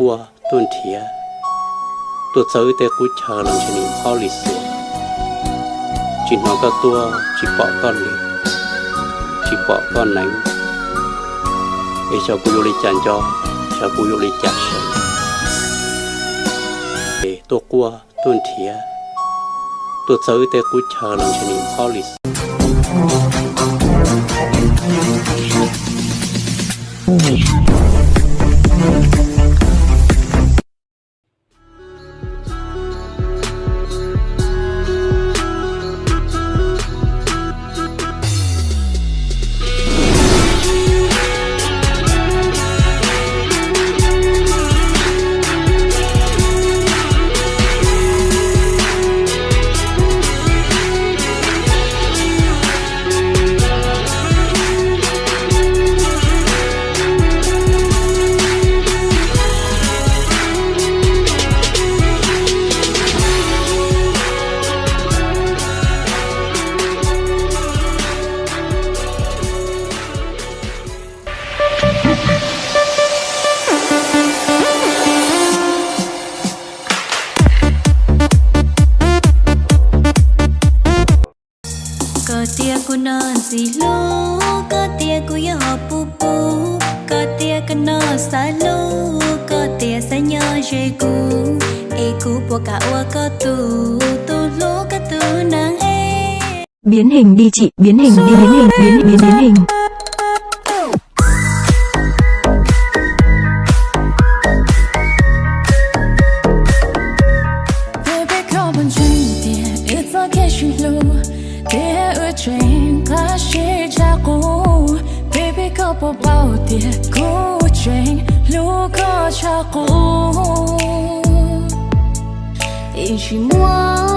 quaj tuaj nrhiav, tuaj txawb wb tej qub chaw los ntshe nim phob li xuas. Tsis hnov koj tuaj, tsis pom koj lwm, tsis pom koj neev, es xyov kuv yuav ua li cas nco, xyov kuv yuav ua li cas seev. Es tuaj quaj tuaj nrhiav, tuaj txawb wb tej qub chaw los ntshe nim phob li xuas. Koj tias kuv no ntxim hlub, koj tias kuv yog hom pub pub, koj tias koj no xav hlub, koj tias xav nyob ze kuv, es kuv puas kam ua koj tus, tus hlub koj tus neeg es. Biến hình đi chị, biến hình đi, biến hình, biến, biến, biến hình. Baby, koj puas ntseeg tias wb txoj kev sib hlub, thiab wb tseem qab sib tshaj qub? Baby, koj puas paub tias kuv tseem hlub koj tshaj qub? Yeej tsis muaj